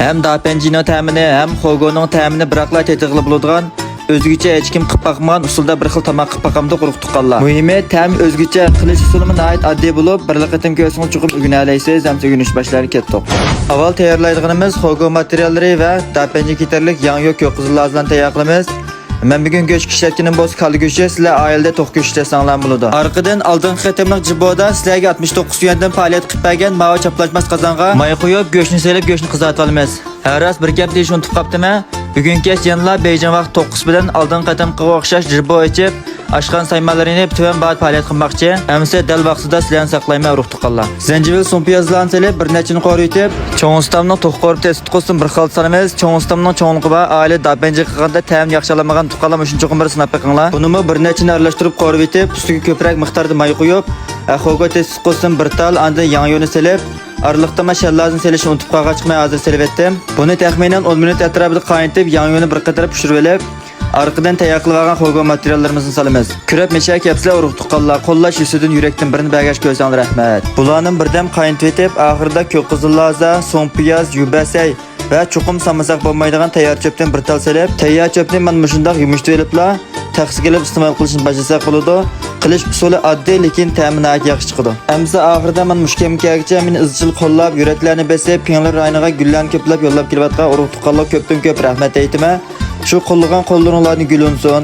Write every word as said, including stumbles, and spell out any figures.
ھەم داپەنجىنىڭ تەمىنى، ھەم خوگونىڭ تەمىنى بىراقلا تېتىغىلى بولىدىغان، ئۆزگىچە ھېچكىم قىلىپ باقمىغان ئۇسۇلدا بىر خىل تاماق قىلىپ باقامدۇق، ئۇرۇق تۇغقانلار. مۇھىمى، تەم ئۆزگىچە، قىلىش ئۇسۇلىمۇ ناھايىتى ئاددىي بولۇپ، بىرلا قېتىم كۆرسىڭىز چوقۇم ئۆگىنەلەيسىز. ئەمسە ئۆگىنىش باشلىرىغا كەتتۇق. ئاۋۋال تەييارلايدىغىنىمىز خوگو ماتېرىياللىرى ۋە داپەنجى كېتەرلىك ياڭيۇ كۆك قىزىل لازىلارنى تەييار قىلىمىز. مەن بۈگۈن گۆشكە ئىشلەتكىنىم بولسا كاللا گۆشى، سىلەر ئائىلىدە توخۇ گۆشى ئىشلەتسەڭلارمۇ بولىدۇ. ئارقىدىن ئالدىنقى قېتىملىق جىبودا سىلەرگە ئاتمىش توققۇز يۈەندىن پائالىيەت قىلىپ بەرگەن ماۋۇ چاپلاشماس قازانغا ماي قۇيۇپ، گۆشنى سېلىپ، گۆشنى قىزارتىۋالىمىز. ھە، راست، بىر گەپ دېيىشنى ئۇنتۇپ قاپتىمەن. بۈگۈنكى كەچ يەنىلا بېيجىڭ ۋاقتى توققۇز بىلەن ئالدىنقى قېتىمقىغا ئوخشاش جىبو ئېچىپ، ئاشخانا سايمانلىرىنى پۈتۈن باھادا پائالىيەت قىلماقچى. ئەمىسە دەل ۋاقتىدا سىلەرنى ساقلايمەن، ئۇرۇق تۇغقانلار. زەنجىۋىل، سۇڭپىيازلارنى سېلىپ، بىر نەچچىنى قورۇيتىپ، چوڭ ئۇستامنىڭ توخۇ قورۇ تېستى قىلسۇن بىر خىل سالىمىز. چوڭ ئۇستامنىڭ چوڭلۇقى بار، ئائىلە داپەنجى قىلغاندا تەمىنى ياخشى ئالالمىغان تۇغقانلار مۇشۇنى چوقۇم بىر سىناپ بېقىڭلار. بۇنىمۇ بىر نەچچىنى ئارىلاشتۇرۇپ قورۇۋېتىپ، ئۈستىگە كۆپرەك مىقداردا ماي قۇيۇپ، ئە، خوگو تېستى قىلسۇن بىر تال، ئاندىن ياڭيۇنى سېلىپ، ئارىلىقتا مەن شەللازىنى سېلىشنى ئۇنتۇپ قالغاچقا مەن ھازىر سېلىۋەتتىم. بۇنى تەخمىنەن ئون مىنۇت ئەتراپىدا قاينىتىپ، ياڭيۇنى بىر قېتىرەپ پىشۇرۇۋېلىپ، ئارقىدىن تەييار قىلىۋالغان خوگو ماتېرىياللىرىمىزنى سالىمىز. كۆرۈپ مېچە كەپسىلەر، ئۇرۇق تۇغقانلار، قوللاش يۈزىدىن يۈرەكتىن بىرنى بەرگەچ كۆرسەڭلار رەھمەت. بۇلارنى بىردەم قاينىتىۋېتىپ، ئاخىرىدا كۆك قىزىل لازا، سۇڭپىياز، يۈبەسەي ۋە چوقۇم سالمىساق بولمايدىغان تەييار چۆپتىن بىر تال سېلىپ، تەييار چۆپنى مانا مۇشۇنداق يۇمشىتىۋېلىپلا، تەخسىگە ئېلىپ ئىستېمال قىلىشنى باشلىساق بولىدۇ. قىلىش ئۇسۇلى ئاددىي، لېكىن تەمى ناھايىتى ياخشى چىقىدۇ. ئەمىسە ئاخىرىدا مانا مۇشۇ كەمگىچە مېنى ئىزچىل قوللاپ، يۈرەكلەرنى بېسىپ، پىڭلېن رايونىغا گۈللەرنى كۆپلەپ يوللاپ كېلىۋاتقان ئۇرۇق تۇغقانلارغا كۆپتىن كۆپ رەھمەت ئېيتىمەن. شۇ قوللىغان قوللىرىڭلارنى گۈل ئۇنسۇن.